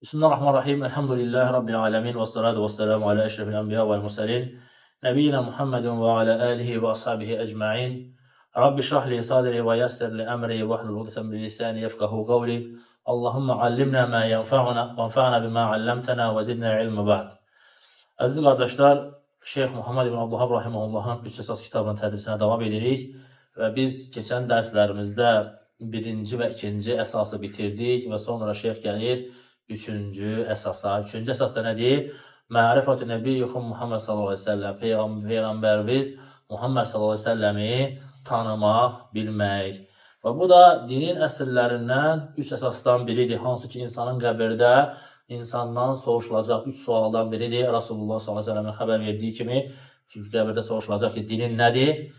Bismillahirrahmanirrahim. Elhamdülillahi Rabbil alemin. Və salatu və selamu alə eşrefil enbiya vəl mursalin. Nəbiyyina Muhammedin və alə alihi və ashabihi ecma'in. Rabbi şrah li sadri və yessir li emri və hlul uqdeten min lisani yefqahu qavli. Allahumma allimna ma yenfa'una və anfa'na bima allamtana və zidna ilma ba'd. Əziz qardaşlar, Şeyx Muhammed ibn Abdülvahhab rahimehullahın üç əsas kitabının tədrisinə davam edirik və biz keçən dərslərimizdə birinci və ikinci əsası bitirdik və sonra şeyx gəlir üçüncü əsasa. Üçüncü əsas da nədir? Ma'rifətü nəbiyyukum Muhammed sallallahu əleyhi və səlləm. Peyğəmbərimiz Muhammed sallallahu əleyhi və səlləmi tanımaq, bilmək. Və bu da dinin əsillərindən üç əsasdan biridir. Hansı ki insanın qəbirdə insandan soruşulacaq üç sualdan biridir. Rasulullah sallallahu əleyhi və səlləmin xəbər verdiyi kimi, çünki qəbirdə soruşulacaq ki, dinin nədir?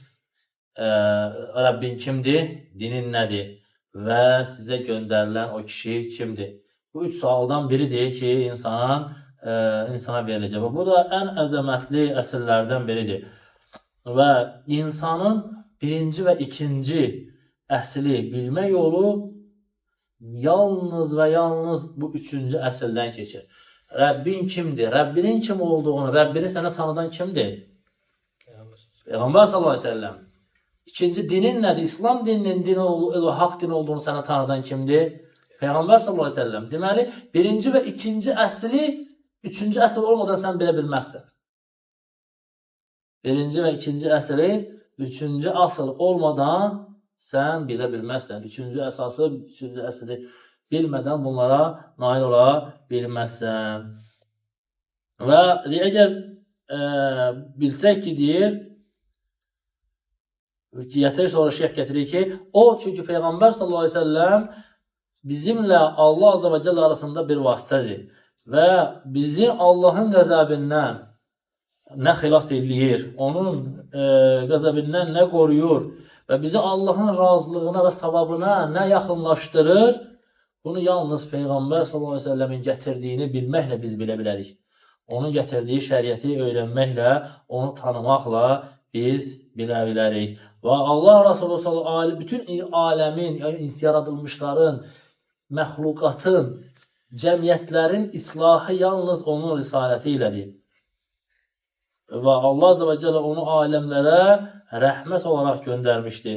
Rəbbin kimdir? Dinin nədir? Və sizə göndərilən o kişi kimdir? Bu üç sualdan biridir ki, insanın insana veriləcək. Və bu da ən əzəmətli əsillərdən biridir. Və insanın birinci və ikinci əsli bilmə yolu yalnız və yalnız bu üçüncü əsildən keçir. Rəbbin kimdir? Rəbbinin kim olduğunu, Rəbbini sənə tanıdan kimdir? Peyğəmbər sallallahu əleyhi və səlləm. İkinci dinin nədir? İslam dininin din haqq din olduğunu sənə tanıdan kimdir? Peyğəmbər sallallahu əleyhi və səlləm. Deməli, birinci və ikinci əsli üçüncü əsl olmadan sən bilə bilməzsən. Birinci və ikinci əsli üçüncü asıl olmadan sən bilə bilməzsən. Üçüncü əsası, üçüncü əsli bilmədən bunlara nail ola bilməzsən. Və əgər bilsək ki, deyir, gətirir sonra şeyx gətirir ki, o çünki Peyğəmbər sallallahu əleyhi və səlləm bizimlə Allah azze və cəlle arasında bir vasitədir və bizi Allahın qəzəbindən nə xilas eləyir, onun qəzəbindən nə qoruyur və bizi Allahın razılığına və savabına nə yaxınlaşdırır, bunu yalnız Peyğəmbər sallallahu əleyhi və səlləmin gətirdiyini bilməklə biz bilə bilərik. Onun gətirdiyi şəriəti öyrənməklə, onu tanımaqla biz bilə bilərik. Və Allah Resulü sallallahu əleyhi bütün aləmin, yəni yaradılmışların, məxluqatın, cəmiyyətlərin islahı yalnız onun risaləti ilədir. Və Allah Azze və Celle onu aləmlərə rəhmət olaraq göndərmişdi.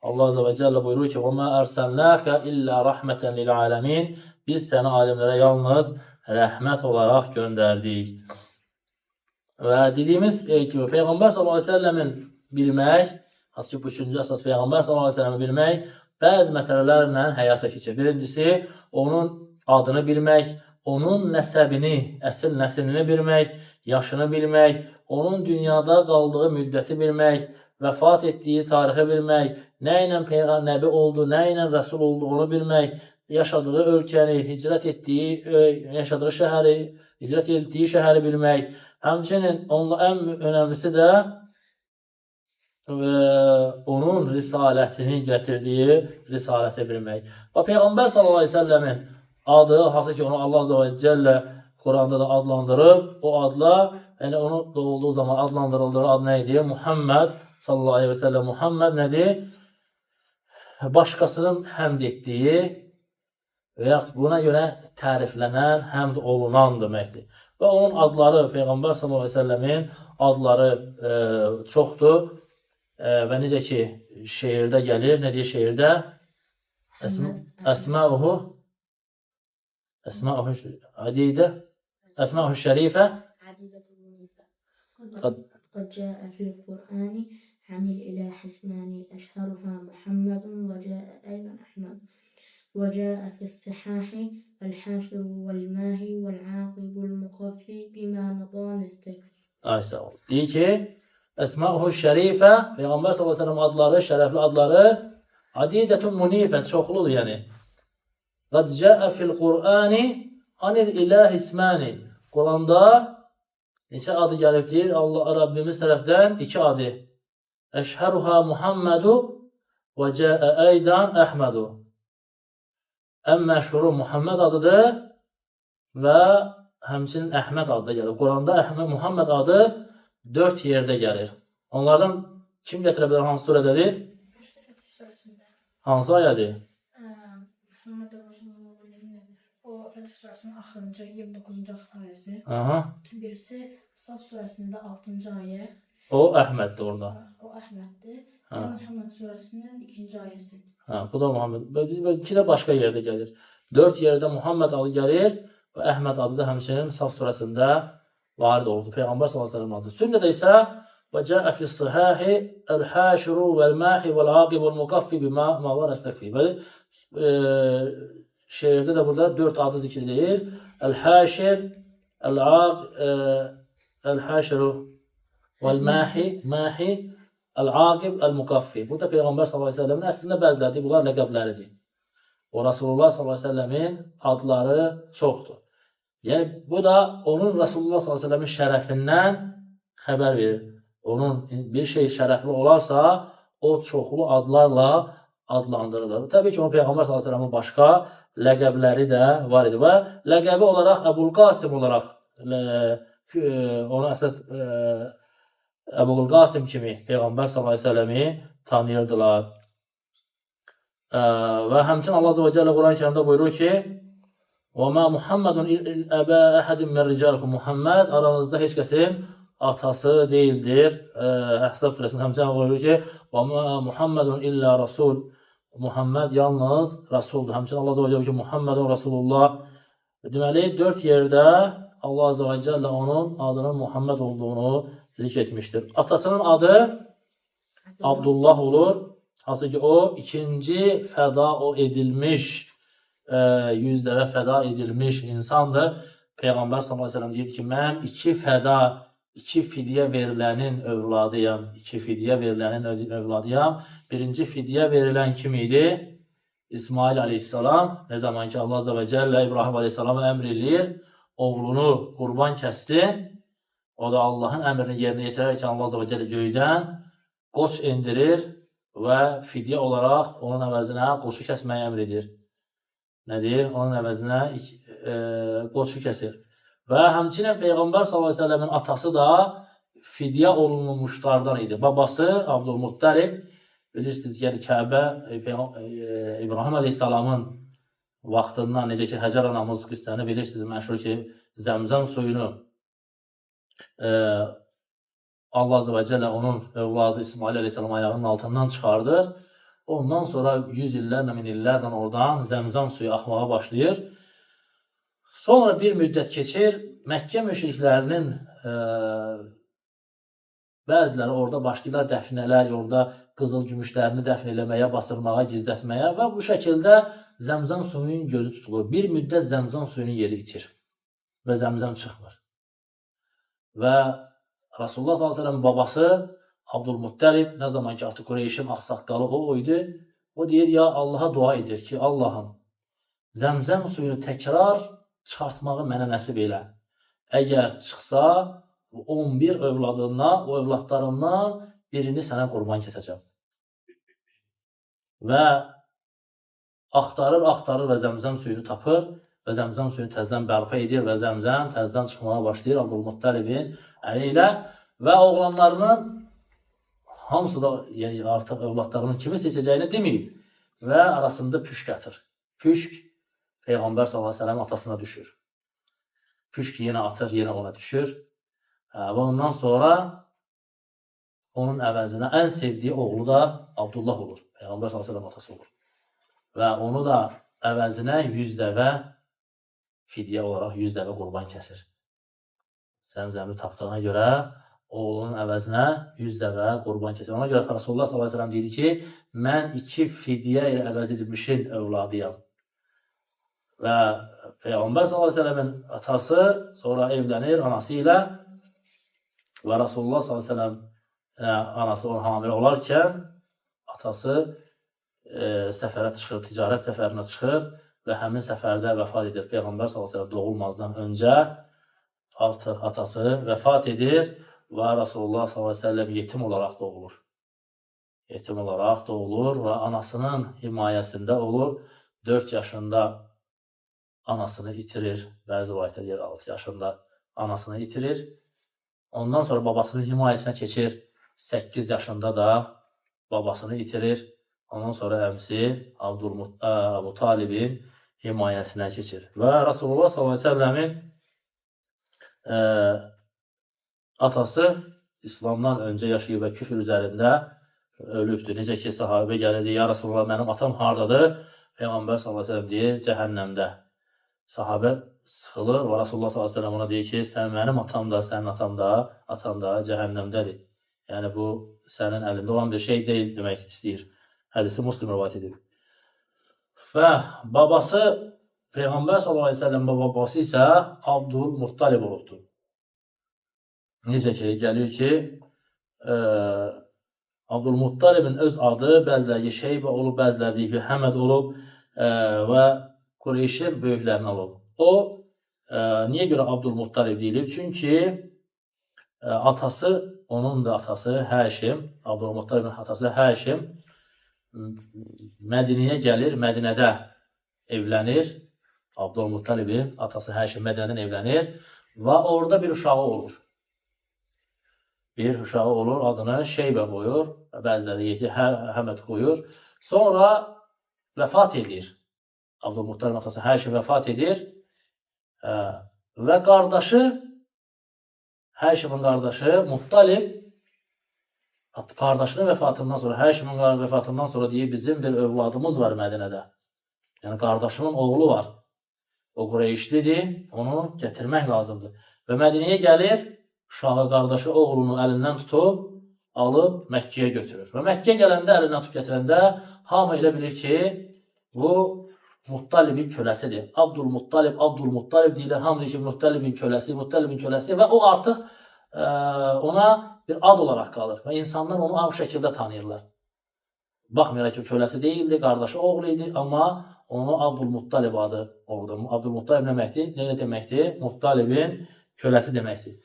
Allah Azze və Celle buyurur ki: "Və mə ərsəlnəkə illə rəhmətən lil aləmin." Biz səni aləmlərə yalnız rəhmət olaraq göndərdik. Və dediyimiz kimi Peyğəmbər sallallahu əleyhi və səlləmin bilmək, hansı ki bu üçüncü əsas Peyğəmbər sallallahu əleyhi və səlləmi bilmək bəzi məsələlərlə həyata keçir. Birincisi, onun adını bilmək, onun nəsəbini, əsl nəslini bilmək, yaşını bilmək, onun dünyada qaldığı müddəti bilmək, vəfat etdiyi tarixi bilmək, nə ilə peyğəmbər nəbi oldu, nə ilə rəsul oldu onu bilmək, yaşadığı ölkəni, hicrət etdiyi, yaşadığı şəhəri, hicrət etdiyi şəhəri bilmək. Həmçinin onunla ən önəmlisi də onun risalətini gətirdiyi risaləti bilmək. Və Peyğəmbər sallallahu əleyhi və səlləmin adı, hansı ki onu Allah azze və cəllə Quranda da adlandırıb, o adla, yəni onu doğulduğu zaman adlandırıldığı ad nə idi? Muhammed sallallahu əleyhi və səlləm. Muhammed nədir? Başqasının həmd etdiyi və yaxud buna görə təriflənən, həmd olunan deməkdir. Və onun adları, Peyğəmbər sallallahu əleyhi və səlləmin adları çoxdur. Və necə ki şeirdə gəlir, nə deyir şeirdə? Əsmauhu Əsmauhu adidə Əsmauhu şərifə قد جاء في القرآن عن الإله اسمان أشهرها محمد وجاء أيضا أحمد وجاء في الصحاح الحاشر والماهي والعاقب المقفي بما مضى نستكفي. Ay sağ ol. Deyir ki, Əsmauhu şərifə, Peyğəmbər sallallahu əleyhi və səlləm adları, şərəfli adları adidətun munifə, çoxludur yəni. Qad cəə fil Qur'ani anil ilah ismani. Quranda neçə adı gəlib deyir? Allah Rabbimiz tərəfdən iki adı. Əşhəruha Muhammedu və cəə eydan Əhmədu. Ən məşhuru Muhammed adıdır və həmçinin Əhməd adı da gəlir. Quranda Əhməd, Muhammed adı 4 yerdə gəlir. Onlardan kim gətirə bilər, hansı surədədir? Birisi Fetih suresinde. Hansı ayədir? Muhammed Resulullah. O Fetih suresi. surəsinin axırıncı 29-cu ayəsi. Aha. Birisi Saf surəsində 6-cı ayə. O Əhməddir orada. O Əhməddir. Hə. Bir də Muhammed surəsinin 2-ci ayəsi. Hə, bu da Muhammed. Və iki də başqa yerdə gəlir. 4 yerdə Muhammed adı gəlir və Əhməd adı da həmçinin Saf surəsində varid oldu. Peyğəmbər sallallahu əleyhi və səlləm adı. Sünnədə isə və cəə fi sıhahi el-haşiru vel-mahi vel-aqib vel-mukaffi bima ma var əstakfi. Bəli, şeirdə də burada 4 adı zikr edilir. El-haşir, el-aq, el-haşiru vel-mahi, mahi, el-aqib, el-mukaffi. Bu da Peyğəmbər sallallahu əleyhi və səlləmin əslində bəziləri bunlar ləqəbləridir. O Rasulullah sallallahu əleyhi və səlləmin adları çoxdur. Yəni bu da onun Rasulullah sallallahu əleyhi və səlləmin şərəfindən xəbər verir. Onun bir şey şərəfli olarsa, o çoxlu adlarla adlandırılır. Təbii ki, onun Peyğəmbər sallallahu əleyhi və səlləmin başqa ləqəbləri də var idi və ləqəbi olaraq Əbul Qasim olaraq onu əsas Əbul Qasim kimi Peyğəmbər sallallahu əleyhi və səlləmi tanıyırdılar. Və həmçinin Allah azze və cəllə Quran-ı Kərimdə buyurur ki: "Və ma Muhammedun əbə əhədin min ricalikum." Muhammed aranızda heç kəsin atası deyildir. Əhzab surəsində həmçinin buyurur ki: "Və ma Muhammedun illə rasul." Muhammed yalnız rasuldur. Həmçinin Allah azze və cəllə buyurur ki: "Muhammedun Rasulullah." Deməli 4 yerdə Allah azze və cəllə onun adının Muhammed olduğunu zikr etmişdir. Atasının adı Abdullah olur. Hansı ki o ikinci fəda o edilmiş, 100 dəvə fəda edilmiş insandır. Peyğəmbər sallallahu əleyhi və səlləm deyir ki, mən iki fəda, iki fidyə verilənin övladıyam. İki fidyə verilənin övladıyam. Birinci fidyə verilən kim idi? İsmail əleyhissalam. Nə zaman ki Allah azze və cəllə İbrahim əleyhissalama əmr eləyir, oğlunu qurban kəssin. O da Allahın əmrini yerinə yetirərkən Allah azze və cəllə göydən qoç endirir və fidyə olaraq onun əvəzinə qoçu kəsməyi əmr edir. Nədir? Onun əvəzinə qoçu kəsir. Və həmçinin Peyğəmbər sallallahu əleyhi və səlləmin atası da fidyə olunmuşlardan idi. Babası Abdülmuttalib, bilirsiniz, yəni Kəbə İbrahim əleyhissalamın vaxtından necə ki Həcər anamız qissəni bilirsiniz, məşhur ki, Zəmzəm suyunu Allah azze və cəllə onun övladı İsmail əleyhissalam ayağının altından çıxardır. Ondan sonra 100 illərlə, min illərlə oradan Zəmzəm suyu axmağa başlayır. Sonra bir müddət keçir, Məkkə müşriklərinin bəziləri orada başlayırlar dəfnələr, orada qızıl gümüşlərini dəfn eləməyə, basırmağa, gizlətməyə və bu şəkildə Zəmzəm suyunun gözü tutulur. Bir müddət Zəmzəm suyunun yeri itir və Zəmzəm çıxmır. Və Rasulullah sallallahu əleyhi və səlləm babası Abdülmuttalib nə zaman ki artıq Qureyşin ağsaqqalı o idi, o deyir ya Allaha dua edir ki, Allahım, Zəmzəm suyunu təkrar çıxartmağı mənə nəsib elə. Əgər çıxsa, 11 övladından, o övladlarından birini sənə qurban kəsəcəm. Və axtarır, axtarır və Zəmzəm suyunu tapır və Zəmzəm suyunu təzədən bərpa edir və Zəmzəm təzədən çıxmağa başlayır Abdülmuttalibin əli ilə və oğlanlarının hamısı da, yəni artıq övladlarının kimi seçəcəyini deməyib və arasında püşk atır. Püşk Peyğəmbər sallallahu əleyhi və səlləm atasına düşür. Püşk yenə atır, yenə ona düşür. Və ondan sonra onun əvəzinə ən sevdiyi oğlu da Abdullah olur. Peyğəmbər sallallahu əleyhi və səlləm atası olur. Və onu da əvəzinə 100 dəvə fidyə olaraq 100 dəvə qurban kəsir. Zəmzəmi tapdığına görə oğlunun əvəzinə 100 dəvə qurban kəsir. Ona görə Rasulullah sallallahu əleyhi və səlləm deyir ki, mən iki fidyə ilə əvəz edilmişin övladıyam. Və Peyğəmbər sallallahu əleyhi və səlləmin atası sonra evlənir anası ilə və Rasulullah sallallahu əleyhi və səlləm anası ona hamilə olarkən atası səfərə çıxır, ticarət səfərinə çıxır və həmin səfərdə vəfat edir. Peyğəmbər sallallahu əleyhi və səlləm doğulmazdan öncə artıq atası vəfat edir və Rasulullah sallallahu əleyhi və səlləm yetim olaraq doğulur. Yetim olaraq doğulur və anasının himayəsində olur. 4 yaşında anasını itirir. Bəzi rivayətlər deyir 6 yaşında anasını itirir. Ondan sonra babasının himayəsinə keçir. 8 yaşında da babasını itirir. Ondan sonra əmisi Əbu Talibin himayəsinə keçir. Və Rasulullah sallallahu əleyhi və səlləmin atası İslamdan öncə yaşayıb və küfr üzərində ölübdür. Necə ki, sahabə gəlir, deyir, ya Rasulullah, mənim atam hardadır? Peyğəmbər sallallahu əleyhi və səlləm deyir, cəhənnəmdə. Sahabə sıxılır və Rasulullah sallallahu əleyhi və səlləm ona deyir ki, sən mənim atam da, sənin atam da, atan da cəhənnəmdədir. Yəni bu sənin əlində olan bir şey deyil demək istəyir. Hədisi Muslim rivayət edib. Və babası Peyğəmbər sallallahu əleyhi və səlləm babası isə Abdülmuttalib olubdur. Necə ki, gəlir ki, Abdülmuttalibin öz adı bəziləri Şeybə olub, bəziləri deyir ki, Həməd olub və Qureyşin böyüklərindən olub. O, niyə görə Abdülmuttalib deyilib? Çünki atası, onun da atası Həşim, Abdülmuttalibin atası Həşim Mədinəyə gəlir, Mədinədə evlənir. Abdülmuttalibin atası Həşim Mədinədən evlənir və orada bir uşağı olur. Bir uşağı olur, adını Şeybə qoyur, bəziləri deyir ki, Həməd qoyur. Sonra vəfat edir. Abdülmuttalibin atası Həşim vəfat edir və qardaşı, Həşimin qardaşı Muttalib qardaşının vəfatından sonra, Həşimin vəfatından sonra deyir, bizim bir övladımız var Mədinədə. Yəni qardaşımın oğlu var. O Qureyşlidir, onu gətirmək lazımdır. Və Mədinəyə gəlir, uşağı, qardaşı oğlunu əlindən tutub, alıb Məkkəyə götürür. Və Məkkəyə gələndə, əlindən tutub gətirəndə hamı elə bilir ki, bu Muttalibin köləsidir. Abdülmuttalib, Abdülmuttalib deyirlər. Hamı deyir ki, Muttalibin köləsi, Muttalibin köləsi və o artıq ona bir ad olaraq qalır və insanlar onu o şəkildə tanıyırlar. Baxmayaraq ki, köləsi deyildi, qardaşı oğlu idi, amma onu Abdülmuttalib adı oldu. Abdülmuttalib nə deməkdir? Nə deməkdir? Muttalibin köləsi deməkdir.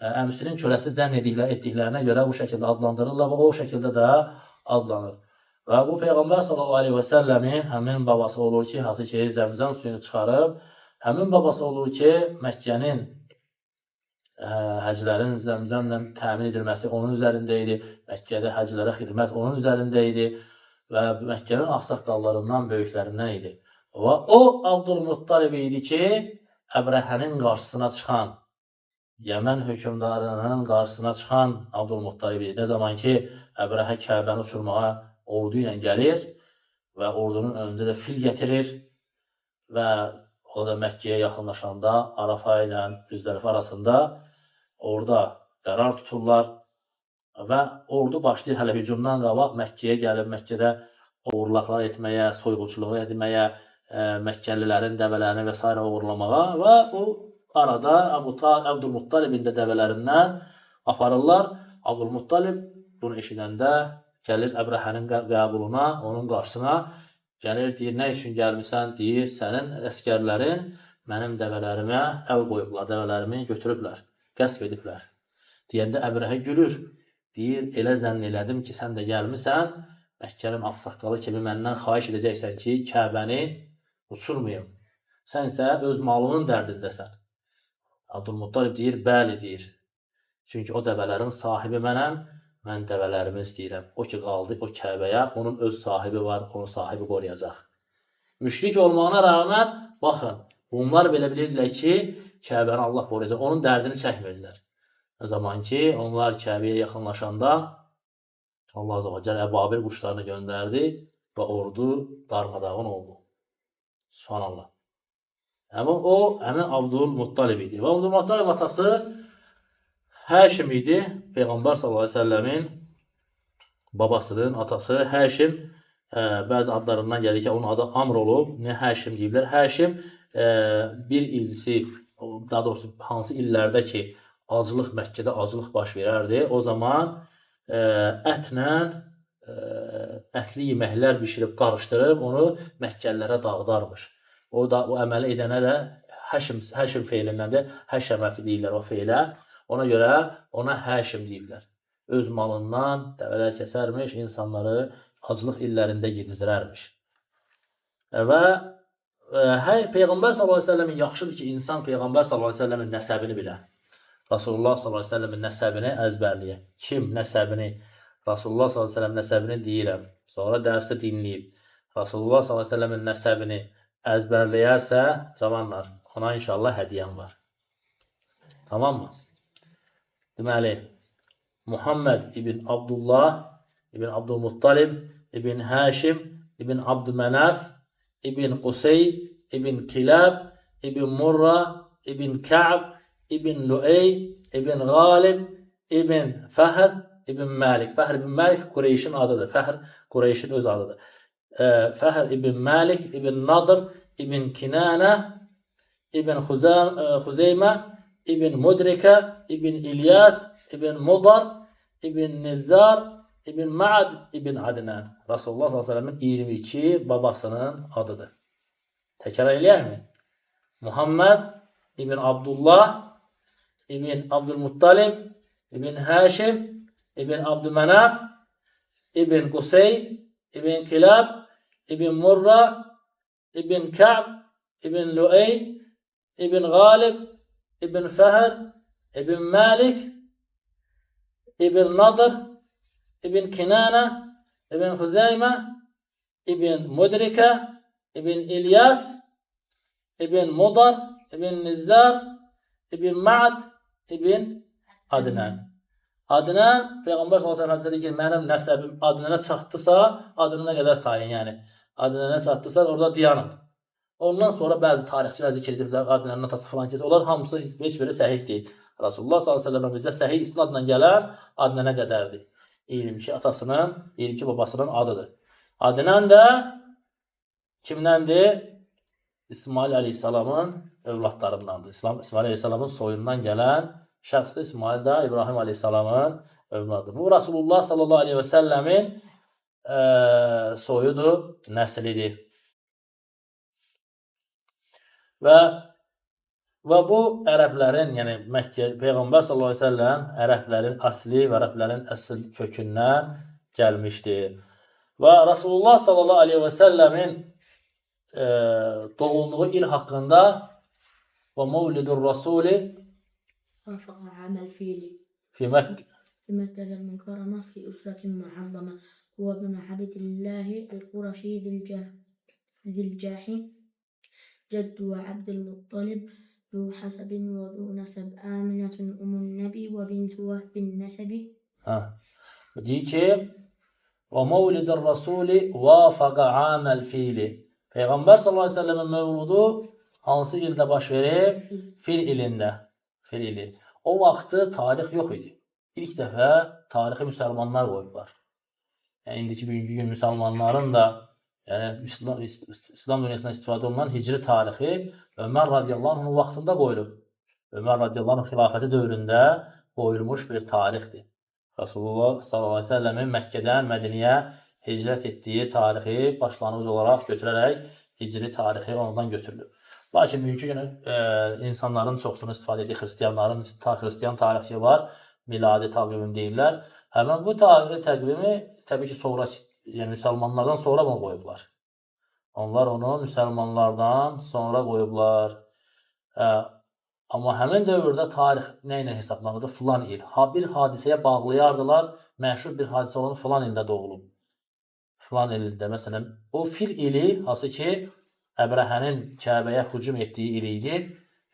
Əmisinin köləsi zənn etdiklərinə görə bu şəkildə adlandırırlar və o şəkildə də adlanır. Və bu Peyğəmbər sallallahu əleyhi və səlləmin həmin babası olur ki, hansı ki Zəmzəm suyunu çıxarıb, həmin babası olur ki, Məkkənin həclərin Zəmzəmlə təmin edilməsi onun üzərində idi. Məkkədə həclərə xidmət onun üzərində idi və Məkkənin ağsaqqallarından, böyüklərindən idi. Və o Abdülmuttalib idi ki, Əbrəhənin qarşısına çıxan, Yəmən hökmdarının qarşısına çıxan Abdülmuttalib idi. Nə zaman ki, Əbrəhə Kəbəni uçurmağa ordu ilə gəlir və ordunun önündə də fil gətirir və o da Məkkəyə yaxınlaşanda Arafa ilə Müzdəlifə arasında orada qərar tuturlar və ordu başlayır hələ hücumdan qabaq Məkkəyə gəlib Məkkədə oğurlaqlar etməyə, soyğunçuluq etməyə, Məkkəlilərin dəvələrini və s. oğurlamağa və o arada Abdülmuttalibin də dəvələrindən aparırlar. Abdülmuttalib bunu eşidəndə gəlir Əbrəhənin qəbuluna, onun qarşısına gəlir, deyir, nə üçün gəlmisən? Deyir, sənin əskərlərin mənim dəvələrimə əl qoyublar, dəvələrimi götürüblər, qəsb ediblər. Deyəndə Əbrəhə gülür. Deyir, elə zənn elədim ki, sən də gəlmisən, Məkkənin ağsaqqalı kimi məndən xahiş edəcəksən ki, Kəbəni uçurmayım. Sən isə öz malının dərdindəsən. Abdülmuttalib deyir, bəli deyir. Çünki o dəvələrin sahibi mənəm, mən dəvələrimi istəyirəm. O ki qaldı o Kəbəyə, onun öz sahibi var, onun sahibi qoruyacaq. Müşrik olmağına rəğmən, baxın, bunlar belə bilirdilər ki, Kəbəni Allah qoruyacaq. Onun dərdini çəkmirdilər. Nə zaman ki, onlar Kəbəyə yaxınlaşanda Allah Azza və Cəlle əbabil quşlarını göndərdi və ordu darmadağın oldu. Subhanallah. Həmin o, həmin Abdülmuttalib idi. Və Abdülmuttalib atası Həşim idi. Peyğəmbər sallallahu əleyhi və səlləmin babasının atası Həşim bəzi adlarından gəlir ki, onun adı Amr olub. Niyə Həşim deyiblər? Həşim bir ilsi, daha doğrusu hansı illərdə ki, aclıq Məkkədə aclıq baş verərdi, o zaman ətlə ətli yeməklər bişirib qarışdırıb onu Məkkəlilərə dağıdarmış. O da o əməli edənə də Həşim Həşim feilindəndir. Həşəmə deyirlər o feilə. Ona görə ona Həşim deyirlər. Öz malından dəvələr kəsərmiş, insanları aclıq illərində yedizdirərmiş. Və Peyğəmbər sallallahu əleyhi və səlləmin yaxşıdır ki, insan Peyğəmbər sallallahu əleyhi və səlləmin nəsəbini bilə. Rasulullah sallallahu əleyhi və səlləmin nəsəbini əzbərləyə. Kim nəsəbini Rasulullah sallallahu əleyhi və səlləm nəsəbini deyirəm, sonra dərsi dinləyib Rasulullah sallallahu əleyhi və səlləmin nəsəbini əzbərləyərsə, cavanlar, ona inşallah hədiyyəm var. Tamam mı? Deməli, Muhammed ibn Abdullah ibn Abdülmuttalib ibn Həşim ibn Abdümənəf ibn Qusey ibn Kilab ibn Murra ibn Ka'b ibn Lu'ey ibn Qalib ibn Fəhr ibn Malik. Fəhr ibn Malik Qureyşin adıdır. Fəhr Qureyşin öz adıdır. Fəhr ibn Malik ibn Nadr ibn Kinanə ibn Xuzeymə ibn Mudrikə ibn İlyas ibn Mudar ibn Nizzar ibn Ma'ad ibn Adnan. Rasulullah sallallahu əleyhi və səlləmin 22 babasının adıdır. Təkrar eləyəkmi? Muhammed ibn Abdullah ibn Abdülmuttalib ibn Həşim ibn Abdümənəf ibn Qusey ibn Kilab ibn Murra ibn Ka'b ibn Lu'ey ibn Qalib ibn Fəhr ibn Malik ibn Nadr ibn Kinanə ibn Xuzeymə ibn Mudrikə ibn İlyas ibn Mudar ibn Nizzar ibn Ma'd ibn Adnan. Adnan Peyğəmbər sallallahu əleyhi və səlləm dedi ki, mənim nəsəbim Adnana çatdısa, Adnana qədər sayın, yəni. Adnana çatdısa orada dayanın. Ondan sonra bəzi tarixçilər zikr ediblər Adnanın atası falan kəs. Onlar hamısı heç biri səhih deyil. Rasulullah sallallahu əleyhi və səlləm bizə səhih isnadla gələr Adnana qədərdir. 22 atasının, 22 babasının adıdır. Adnan da kimdəndir? İsmail əleyhissalamın övladlarındandır. İsmail əleyhissalamın soyundan gələn şəxs İsmail də İbrahim əleyhissalamın övladıdır. Bu Rasulullah sallallahu əleyhi və səlləmin soyudur, nəslidir. Və bu ərəblərin, yəni Məkkə Peyğəmbər sallallahu əleyhi və səlləm ərəblərin əsli və ərəblərin əsl kökündən gəlmişdir. Və Rasulullah sallallahu əleyhi və səlləmin doğulduğu il haqqında və Mevlidur Rasuli وافق عام الفيل fi Məkkə في مكة المكرمة في أسرة معظمة. هو ابن عبد الله القرشي ذي الجاه، جد عبد المطلب، ذو حسب وذو نسب. آمنة أم النبي وبنت وهب النسب. Hə. Deyir ki, və Mevlidur Rasuli vafaqa amel fili. Peyğəmbər sallallahu əleyhi və səlləmin mövludu hansı ildə baş verib? Fil ilində. Fil ili. O vaxtı tarix yox idi. İlk dəfə tarixi müsəlmanlar qoyublar. Yəni indiki bugünkü gün müsəlmanların da, yəni İslam dünyasında istifadə olunan hicri tarixi Ömər radiyallahu anh'ın vaxtında qoyulub. Ömər radiyallahu anh xilafəti dövründə qoyulmuş bir tarixdir. Rasulullah sallallahu əleyhi və səlləmin Məkkədən Mədiniyə hicrət etdiyi tarixi başlanğıc olaraq götürərək hicri tarixi ondan götürülüb. Lakin bugünkü gün insanların çoxsunu istifadə edir, xristianların xristian tarixi var, miladi təqvim deyirlər. Həmin bu təqvimi təbii ki, sonra, yəni müsəlmanlardan sonra bunu qoyublar. Onlar onu müsəlmanlardan sonra qoyublar. Amma həmin dövrdə tarix nə ilə hesablanırdı? Filan il. Ha, bir hadisəyə bağlayardılar, məşhur bir hadisə olan filan ildə doğulub. Filan ildə, məsələn, o fil ili, hansı ki, Əbrəhənin Kəbəyə hücum etdiyi il idi,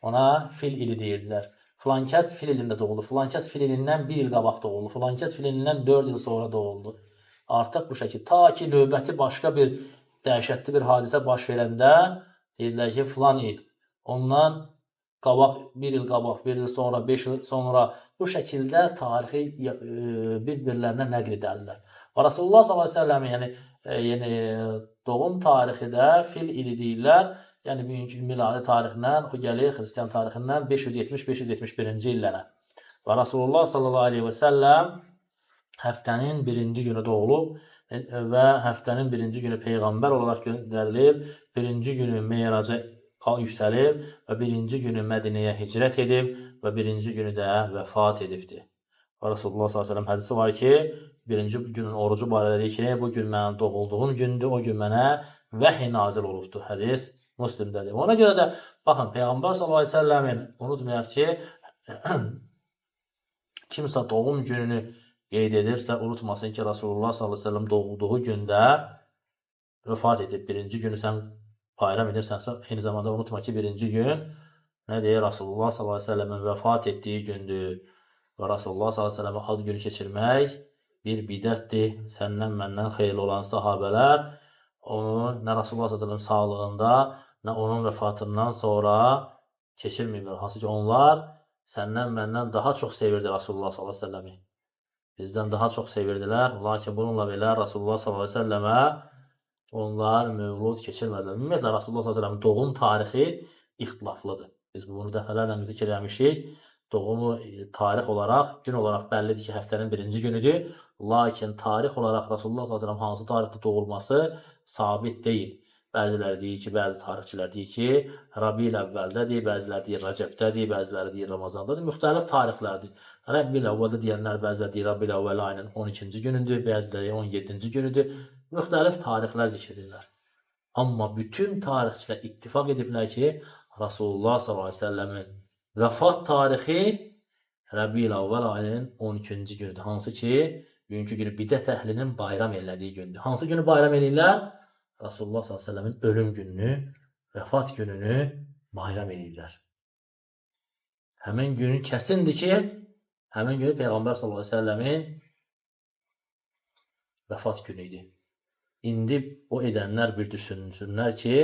ona fil ili deyirdilər. Filan kəs fil ilində doğuldu, filan kəs fil ilindən bir il qabaq doğuldu, filan kəs fil ilindən 4 il sonra doğuldu. Artıq bu şəkil. Ta ki, növbəti başqa bir dəhşətli bir hadisə baş verəndə deyirlər ki, filan il. Ondan qabaq, bir il qabaq, bir il sonra, 5 il sonra bu şəkildə tarixi bir-birlərinə nəql edərdilər. Və Rasulullah sallallahu əleyhi və səlləm, yəni doğum tarixi də fil ili deyirlər. Yəni bugünkü miladi tarixindən o gəlir xristian tarixindən 570-571-ci illərə. Və Rasulullah sallallahu əleyhi və səlləm həftənin birinci günü doğulub və həftənin birinci günü peyğəmbər olaraq göndərilib, birinci günü Meyraca yüksəlib və birinci günü Mədinəyə hicrət edib və birinci günü də vəfat edibdir. Və Rasulullah sallallahu əleyhi və səlləm hədisi var ki, birinci günün orucu barədə deyir ki, bu gün mənim doğulduğum gündür, o gün mənə vəhy nazil olubdur. Hədis Müslimdədir. Ona görə də baxın, Peyğəmbər sallallahu əleyhi və səlləmin unutmayaq ki, kimsə doğum gününü qeyd edirsə, unutmasın ki, Rasulullah sallallahu əleyhi və səlləm doğulduğu gündə vəfat edib. Birinci günü sən Bayram edirsənsə, eyni zamanda unutma ki, birinci gün nə deyir? Rasulullah sallallahu əleyhi və səlləmin vəfat etdiyi gündür. Və Rasulullah sallallahu əleyhi və səlləmə ad günü keçirmək bir bidətdir. Səndən məndən xeyirli olan sahabələr onu nə Rasulullah sallallahu əleyhi və səlləm sağlığında, nə onun vəfatından sonra keçirməyiblər. Hansı ki, onlar səndən məndən daha çox sevirdi Rasulullah sallallahu əleyhi və səlləmi. Bizdən daha çox sevirdilər. Lakin bununla belə Rasulullah sallallahu əleyhi və səlləmə onlar mövlud keçirmədilər. Ümumiyyətlə Rasulullah sallallahu əleyhi və səlləmin doğum tarixi ixtilaflıdır. Biz bunu dəfələrlə zikr eləmişik. Doğumu tarix olaraq, gün olaraq bəllidir ki, həftənin birinci günüdür. Lakin tarix olaraq Rasulullah sallallahu əleyhi və səlləm hansı tarixdə doğulması sabit deyil. Bəziləri deyir ki, bəzi tarixçilər deyir ki, Rabiul əvvəldədir, bəziləri deyir Rəcəbdədir, bəziləri deyir Ramazandadır. Müxtəlif tarixlərdir. Rəbbil əvvəldə deyənlər bəziləri deyir Rabiul əvvəl ayının 12-ci günüdür, bəziləri 17-ci günüdür. Müxtəlif tarixlər zikr edirlər. Amma bütün tarixçilər ittifaq ediblər ki, Rasulullah sallallahu əleyhi və səlləmin vəfat tarixi Rəbiul əvvəl ayının 12-ci günüdür. Hansı ki, bugünkü günü bidət əhlinin bayram elədiyi gündür. Hansı günü bayram eləyirlər? Rasulullah sallallahu əleyhi və səlləmin ölüm gününü, vəfat gününü bayram eləyirlər. Həmin günün kəsindir ki, həmin günü Peyğəmbər sallallahu əleyhi və səlləmin vəfat günü idi. İndi o edənlər bir düşünsünlər ki,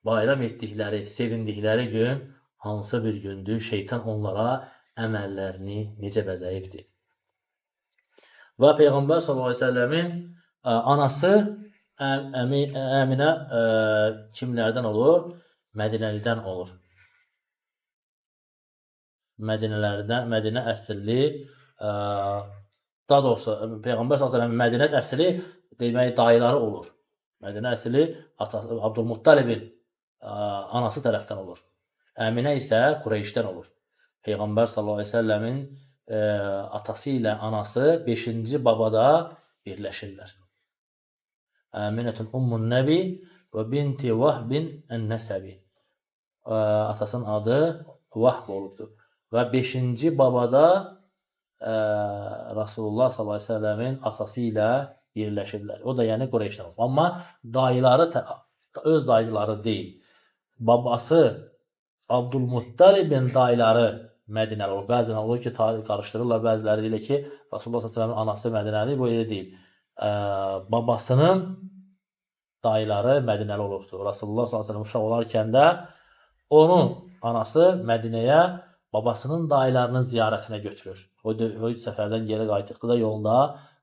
bayram etdikləri, sevindikləri gün hansı bir gündür? Şeytan onlara əməllərini necə bəzəyibdir? Və Peyğəmbər sallallahu əleyhi və səlləmin anası Əminə kimlərdən olur? Mədinəlidən olur. Mədinələrdən, Mədinə əsilli, daha doğrusu Peyğəmbər sallallahu əleyhi və səlləmin Mədinə əsli demək dayıları olur. Mədinə əsli atası Abdülmuttalibin anası tərəfdən olur. Əminə isə Qureyşdən olur. Peyğəmbər sallallahu əleyhi və səlləmin atası ilə anası 5-ci babada birləşirlər. Əminətun Ummun Nəbi və binti Vahbin ən-Nəsəbi. Atasının adı Vahb olubdur. Və 5-ci babada Rasulullah sallallahu əleyhi və səlləmin atası ilə birləşiblər. O da yəni Qureyşdən olub. Amma dayıları öz dayıları deyil. Babası Abdülmuttalibin dayıları Mədinəli olub. Bəzən olur ki, tarix qarışdırırlar. Bəziləri deyirlər ki, Rasulullah sallallahu əleyhi və səlləmin anası Mədinəli, bu elə deyil. Babasının dayıları Mədinəli olubdur. Rasulullah sallallahu əleyhi və səlləm uşaq olarkən də onun anası Mədinəyə babasının dayılarının ziyarətinə götürür. O səfərdən geri qayıtdıqda da yolda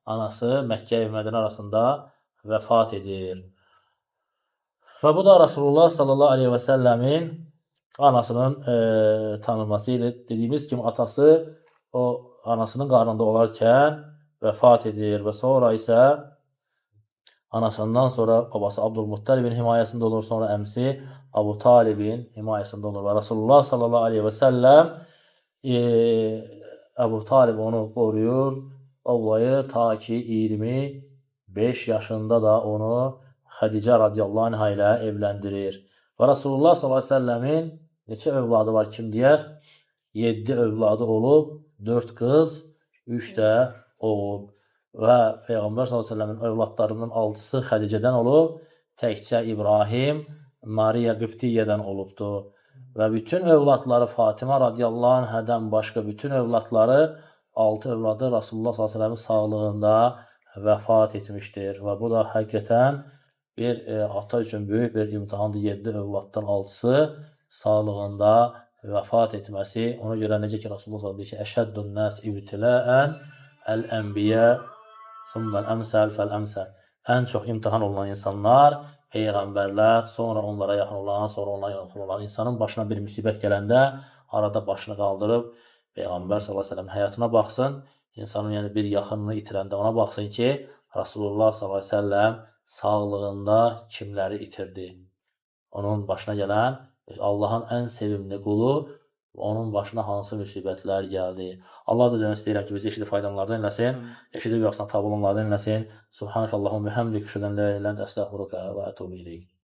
anası Məkkə və Mədinə arasında vəfat edir. Və bu da Rasulullah sallallahu əleyhi və səlləmin anasının tanınması ilə dediyimiz kimi atası o anasının qarnında olarkən vəfat edir və sonra isə anasından sonra babası Abdülmuttalibin himayəsində olur, sonra əmsi Abu Talibin himayəsində olur və Rasulullah sallallahu əleyhi və səlləm Əbu Talib onu qoruyur, ovlayır ta ki 25 yaşında da onu Xədicə radiyallahu anha ilə evləndirir. Və Rasulullah sallallahu əleyhi və səlləmin neçə övladı var kim deyər? 7 övladı olub, 4 qız, 3 də oğul. Və Peyğəmbər sallallahu əleyhi və səlləmin övladlarından 6-sı Xədicədən olub, təkcə İbrahim Mariya Qibtiyyədən olubdur. Və bütün övladları Fatimə radiyallahu anhadan başqa bütün övladları 6 övladı Rasulullah sallallahu əleyhi və səlləmin sağlığında vəfat etmişdir. Və bu da həqiqətən bir ata üçün böyük bir imtahandır. 7 övladdan 6-sı sağlığında vəfat etməsi. Ona görə necə ki Rasulullah sallallahu əleyhi və səlləm deyir ki, əşəddun nas ibtilaən əl-ənbiya summəl əmsəl fəl-əmsəl. Ən çox imtahan olunan insanlar peyğəmbərlər, sonra onlara yaxın olan, sonra onlara yaxın olan insanın başına bir müsibət gələndə arada başını qaldırıb Peyğəmbər sallallahu əleyhi və səlləm həyatına baxsın, insanın yəni bir yaxınını itirəndə ona baxsın ki, Rasulullah sallallahu əleyhi və səlləm sağlığında kimləri itirdi. Onun başına gələn Allahın ən sevimli qulu, onun başına hansı müsibətlər gəldi. Allah azza cəllə istəyirəm ki, bizi eşidib faydalananlardan eləsin, eşidib yoxsa tabi olanlardan eləsin. Subhanakallahumma bihamdik, əşhədu ən la ilahe illə ente, əstəğfiruka və ətubu ileyk.